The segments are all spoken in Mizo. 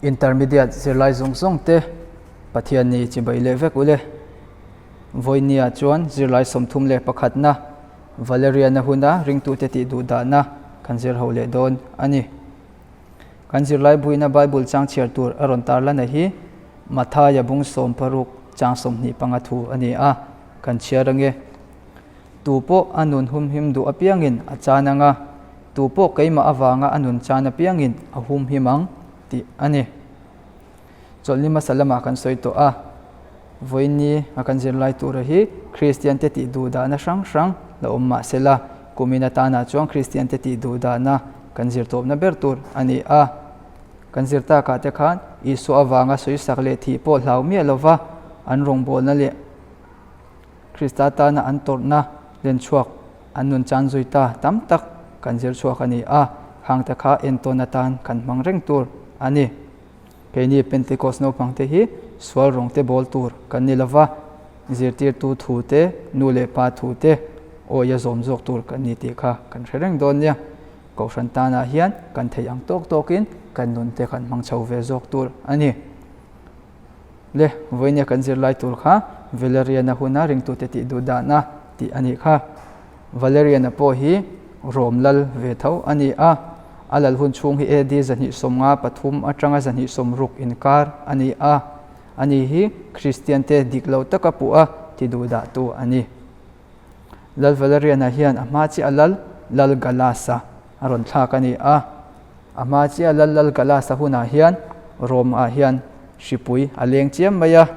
Intermediate zirlai zawng zawng te Pathianni chibai leh vek ule. Vawinia chuan zirlai 31na Valeriana huna ringtute tih duh dahna kan zir ho leh dawn a ni. Kan zirlai buina Bible chang chhiar tur a rawn tarlana hi Mathaia bung 60 chang 25 thu a ni a, kan chhiar ange. Tu pawh a nun humhim duh apiangin a chan anga, tu pawh keimah avanga a nun chan apiangin a humhim ang tih a ni. Chawlhni hmasa lamah kan sawi tawh a, vawiini a kan zirlai tura hi Kristian te tih duh dahna hrang hrang la awm mah sela, kumin atana chuan Kristian te tih duh dahna kan zir tawpna ber tur a ni a. Kan zir takah te khan Isua avanga sawisak leh thih pawh hlau miah lova an rawngbawlna leh Krista tana an tawrhna len chhuak an nun chan zui ta tam tak kan zir chhuak a ni a, hangte kha entawn atan kan hmang reng tur a ni. Keini Pentecost naupangte hi sual rawng te bawl tur kan ni lova, zirtirtu thu te, nu leh pa thu te awia zawm zawk tur kan ni tih kha kan hre reng dawn nia. Kohhran tanah hian kan theih ang tawk tawkin kan nun te kan hmang chho ve zawk tur a ni. Le, vawinia kan zirlai tur kha Valeriana huna ringtute tih duh dahna tih a nih kha. Valeriana pawh hi Rom lal ve tho a ni a, a lal hun chhung hi AD 253 atanga 260 inkar a ni a, ani hi Kristiante dik lo taka puh a ti duh dahtu a ni. Lal Valeriana hian a hma chiah lal Lal Galasa a rawn thlak a ni a. A hma chiah lal Lal Galasa hunah hian Rome ah hian hripui a leng chiam mai a,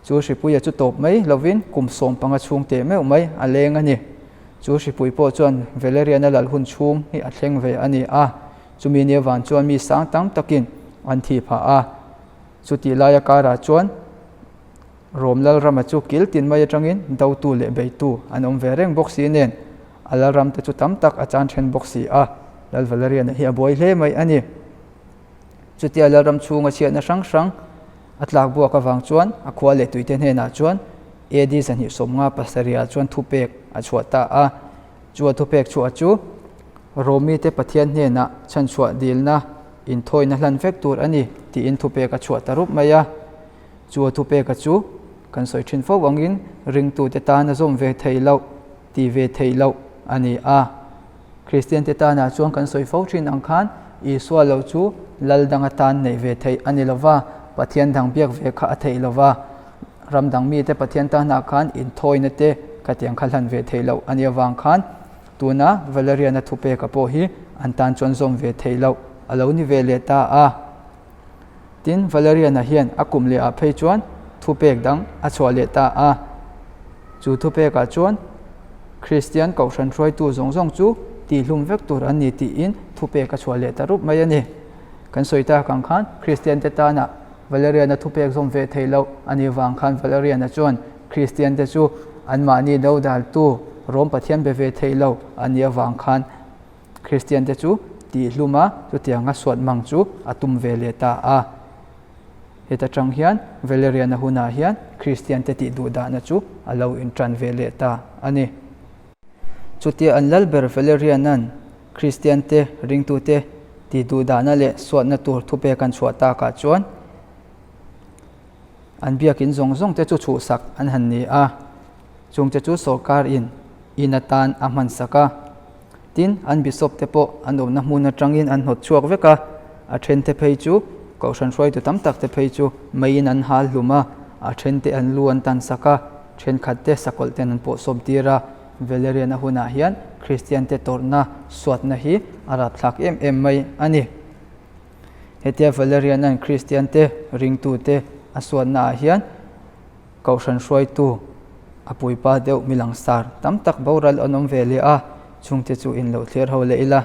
chu hripuia chu tawp mai lovin kum 15 chhung teh meuh mai a leng a ni. Chu hripui pawh chuan Valeriana lal hun chhung hi a thleng ve a ni a, chumi ni avang chuan mi sang tam takin an thi phah a. Chutih laia karah chuan Rom Lalrama chu kil tin mai atangin dotu leh beitu an awm ve reng bawk si nen a Lalram te chu tam tak a chan then bawk si a, Lal Valeriana hi a buai hle mai a ni. Chutia Lalram chhunga chhiatna hrang hrang a tlak buak avang chuan a khua leh tuite hnenah chuan AD 257 ah chuan thupek a chhuah ta a. Chu a thupek chhuah chu Romi te Pathian hnenah chhanchhuah dilna inthawina hlan vek tur a ni tiin thupek a chhuah ta rup mai a. Chu a thupeka chu kan sawi thin fo angin ringtute tan a zawm ve thei loh, ti ve thei loh a ni a. Kristiante tanah chuan kan sawi fo thin ang khan Isua lo chu lal dang atan neih ve theih a ni lova, Pathian dang biak ve kha a theih lova, ram dang mite Pathian tanah khan inthawina te khatiang kha hlan ve theih loh a nih avang khan tuna Valeriana thupeka pawh hi an tan chuan zawm ve theih loh a lo ni ve leh ta a. Tin, Valeriana hian a kum leh ah phei chuan thupek dang a chhuah leh ta a. Chu thupekah chuan Kristian kohhran hruaitu zawng zawng chu tihhlum vek tur an ni tiin thupek a chhuah leh ta rup mai a ni. Kan sawi tak ang khan Kristian te tana Valeriana thupek zawm ve thei loh a nih vang khan Valeriana chuan Kristian te chu anmahni dodaltu Rom Pathian be ve thei lo a nih avang khan Kristian te chu tihhlum a, chutianga suat mang chu a tum ve leh ta a. Heta tang hian Valeriana hunah hian Kristian te tih duh dahna chu a lo intan ve leh ta a ni. Chutia an lal ber Valeriana'n Kristian te ringtute tih duh dahna leh suatna tur thupek an chhuah takah chuan an biakin zawng zawng te chu chhuhsak an han ni a. Chungte chu sorkar in in atan a hmansak a. Tin, an bishop te pawh an awmna hmun atangin an hnawt chhuak vek a, a then te phei chu kohhran hruaitu tam tak te phei chu meiin an hal hlum a, a then te an lu an tan sak a, thenkhat te sakawlh ten an pawh sawm tir a. Valerian a hunah hian Kristian te tawrhna suatna hi a rapthlak em em mai a ni. Hetia Valerian an Kristian te ringtu te a suatna ah hian Kohhran hruaitu a puipa deuh mi langsar tam tak boral an awm ve leh a, chhungte chu in lo thlir ho leh ila.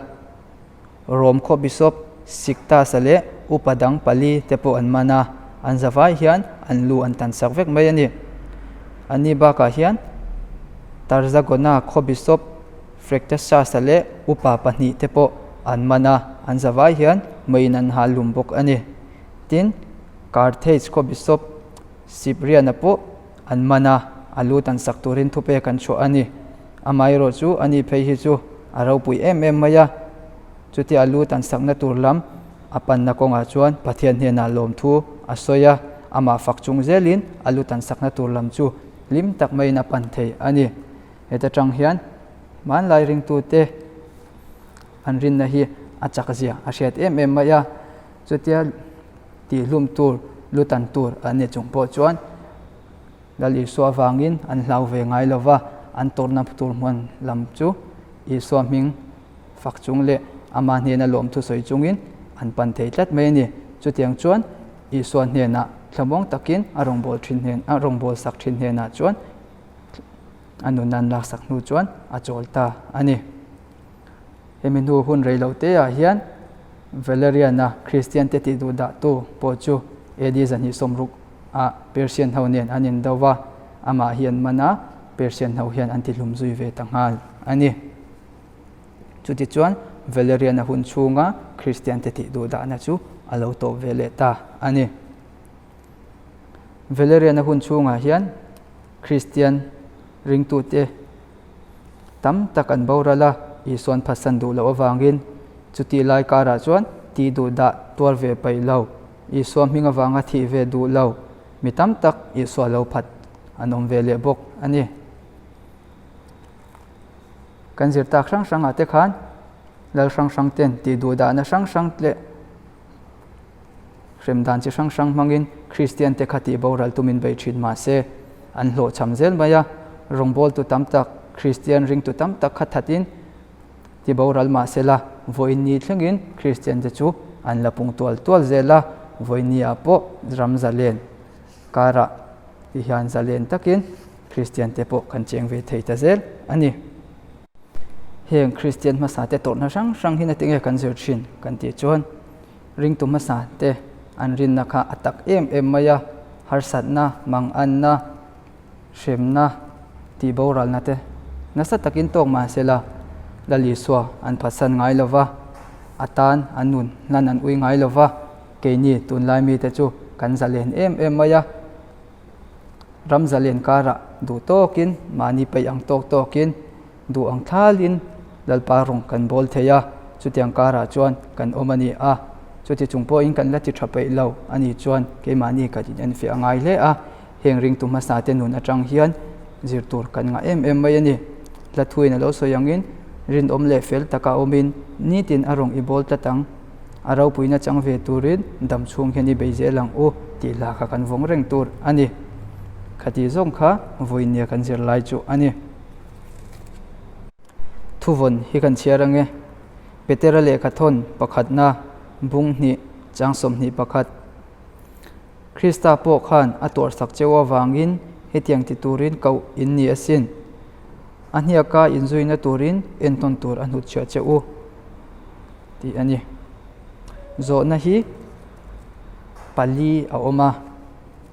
Rom khaw Bishop Sictus-a leh upa dang pali te pawh an man a, an zavai hian an lu an tan sak vek mai a ni. Ani bakah hian Tarzagona khaw Bishop Fractasius-a leh upa pahnih te pawh an man a, an zavai hian meiin an hal lum bawk a ni. Tin, Carthage khaw Bishop Cyprian-a pawh an man a, a lu tan sak turin thupek an chhuah a ni. Amaherawh chu ani phei hi chu a ropui em em mai a, chutia a lu tan sakna tur lam A panna kawngah chuan Pathian hnenah lawmthu a sawi a, amah fak chung zelin a lu tan sakna tur lam chu hlim tak maiin a pan thei a ni. Heta tang hian hmanlai ringtute an rinna hi a chak zia a hriat em em mai a, chutia tihhlum tur lu tan tur an ni chung pawh chuan Lal Isua avangin an hlau ve ngai lo va, an tawrhna tur hmuan lam chu Isua hming fak chung leh ama hnena lawmthu sawi chungin an pan thei tlat mai a ni. Chutiang chuan Isua hnenah thlamuang takin a rawngbâwl ṭhin hnen a rawngbâwl sak ṭhin hnenah chuan a nunna an laksak hnu chuan a chawl ta a ni. Hemi hnu hun rei lo teah hian Valerian-a Kristiante tih duh dahtu pawh chu AD 260 ah Persian ho nen an indo va, amah hi an man a, Persian ho hian an tihlum zui ve ta nghal a ni. Chutichuan Valerian-a hun chhunga Kristiante tih duh dahna chu a lo tawp ve leh ta a ni. Valerian-a hun chhungah hian Kristian ringtute tam tak an boral a, Isua'n phatsan duh loh avangin chutih lai karah chuan tih duh dah tuar ve paih lo, Isua hming avanga thih ve duh lo mi tam tak Isua lo phat an awm ve leh bawk a ni. Kan zir tak hrang hrangah te khan lal hrang hrang ten tih duh dahna hrang hrang leh Hrem dan chi hrang hrang hmangin Kristiante kha tih boral tumin bei thin mah se, an hlawhchham zel mai a. Rawngbawltu tam tak, Kristian ringtu tam tak kha thatin ti boral mah se la, vawiin thlengin Kristiante chu an la pung tual tual zel a, vawiin pawh ram zalen karah ti hian zalen takin Kristiante pawh kan cheng ve thei ta zel a ni. Heng Kristian hmasate tawrhna hrang hrang hi natinge kan zir thin kan tih chuan, Ringtu hmasa te an rinna kha a tak em em mai a, harsatna, manganna, hremna, tihboralna te nasa takin tawk mah se la, Lal Isua an phatsan ngai lo va, a tan an nun hlan an ui ngai lo va, keini tunlai mite chu kan zalen em em mai a, ram zalen karah duh tawkin mahni peih ang tawk tawkin, Duh ang thalin Lalpa rawng kan bawl thei a, chutiang karah chuan kan awm a ni a. Chuti chung pawhin kan la ti tha peih lo a nih chuan keimahni kan inenfiah a ngai hle a, heng ringtu hmasa te nun atang hian zir tur kan ngah em em mai a ni. Hla thuin a lo sawi angin rinawm leh fel taka awmin nitin a rawng i bawl tlat ang, a ropuina chang ve turin dam chhung hian i bei zel ang u tih hla kha kan vawng reng tur a ni. Khati zawng kha vawinia kan zir lai chu a ni. Thuvawn hi kan chhiar ange. Petera lehkha thawn pakhatna bung hnih chang 21. Krista pawh khan a tuarhsak cheu avangin hetiang ti turin koh in ni asin. A hniaka inzuina turin entawn tur a hnutchhiah che u tih a ni. Zawhna hi pali a awm a,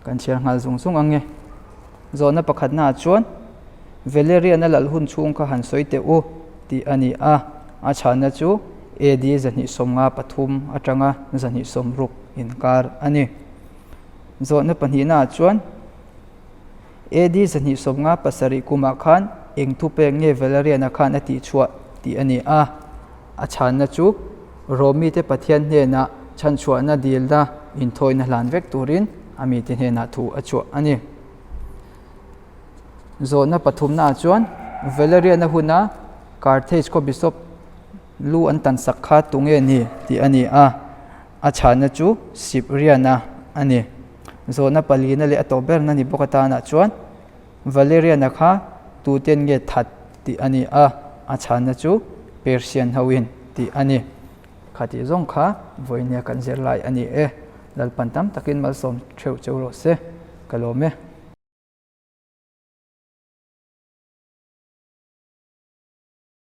kan chhiar nghal zung zung ange. Zawhna pakhatnaah chuan, Valerian-a lal hun chhung kha han sawi teh u, tih a ni a. A chhanna chu AD 253 atanga 260 inkar a ni. Zawhna pahnihnaah chuan, AD 257 kumah khan eng thupek nge Valerian-a khan a tihchhuah tih a ni a. A chhanna chu Romite Pathian hnenah chhanchhuahna dilna inthawina hlan vek turin a mite hnenah thu a chhuah a ni. Zawhna pathumnaah chuan Valerian-a huna Carthage khaw bishop lu an tansak kha tunge ni tih a ni a, a chhanna chu Cyprian-a a ni. Zawhna palina leh a tawp berna ni bawk atanah chuan Valerian-a kha tuten nge that tih a ni a, a chhanna chu Persian hoin tih a ni. Khatih zawng kha vawinia kan zir lai a ni e. Lalpan tam takin malsawm theuh cheu rawh se. Ka lawm e.